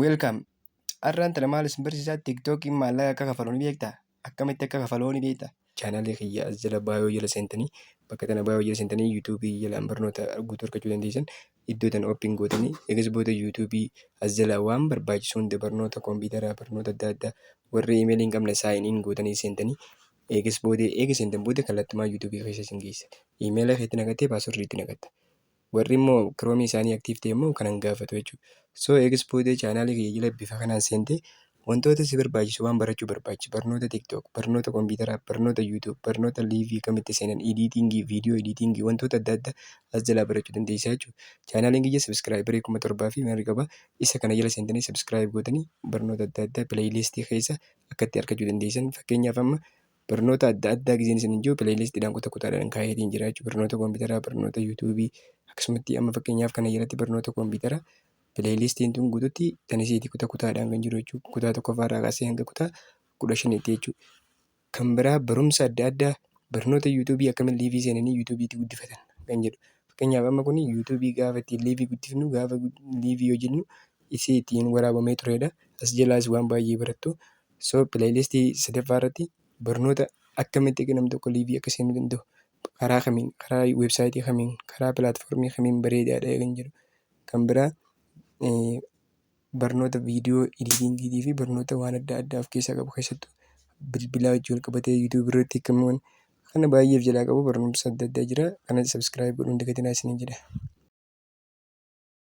Welcome. Har'aan tana maal isin barsiisaa? TikTokiin maallaqa akka kafalu ni beektaa? Akkamitti akka kafalu ni beektaa? Chaanaalii kiyya as jala bio jala seentanii, bakka tana bio jala seentanii, YouTubeii jalaan barnoota guutuu argachuu dandeessan. Iddoo tana open gootanii, eegas booda YouTubeii as jala waan barbaachisu hunda, barnoota kompiitaraa, barnoota adda addaa, warri emailii hin qabne sign in gootanii seentanii, eegas booda eega seentan booda kallattumaa YouTubeii keessa isin geessa. Emaila keetti naqattee passwordii itti naqatta. Warri immoo Chromeii isaanii active ta'e immoo kanan gaafatu jechuudha. So eegas booda chaanaalii kiyya jala bifa kanaan seentee wantoota si barbaachisu, waan barachuu barbaachisu, barnoota TikTok, barnoota kompiitaraa, barnoota YouTube, barnoota liveii kamitti seenan, editingii, viidiyoo editingii, wantoota adda addaa as jalaa barachuu dandeessaa jechuudha. Chaanaaliin kiyya subscriberii 7000 fi maal qaba. Isa kana jala seentanii subscribe gootanii barnoota adda addaa playlistii keessa akka itti argachuu dandeessan. Fakkeenyaaf, amma barnoota adda addaa giseen isin jiru playlistiidhaan kutaa kutaadhaan kaayeetiin jira jechuudha. Barnoota kompiitaraa, barnoota YouTubeii, akkasumatti amma fakkeenyaaf kana jalatti barnoota kompiitaraa playlistiin tun guututti tan isiiti kutaa kutaadhaan kan jiru jechuudha. Kutaa tokkoffaarraa kaasee hanga kutaa 15tti jechuudha. Kan biraa barumsa adda addaa, barnoota YouTubeii, akkamiin liveii seenanii YouTubeiitti guddifatan kan jedhu. Fakkeenyaaf, amma kun YouTubeii gaafa ittiin liveii guddifnu, gaafa liveii hojjennu isii ittiin waraabamee turedha. As jalaas waan baay'ee barattu. So playlistii sadaffaa irratti barnoota akkamitti namni tokko liveii akka seenuu danda'u, karaa kamiin, karaa websiteii kamiin, karaa platformii kamiin bareedaadha kan jedhu. Kan biraa barnoota viidiyoo editingiitii fi barnoota waan adda addaa of keessaa qabu, keessattuu bilbilaa wajjin wal qabatee YouTubeii irratti akkamiin kana baay'ee of jalaa qabu, barumsa adda addaa jira. Kana subscribe godhuun dagatinaa isiniin jedha.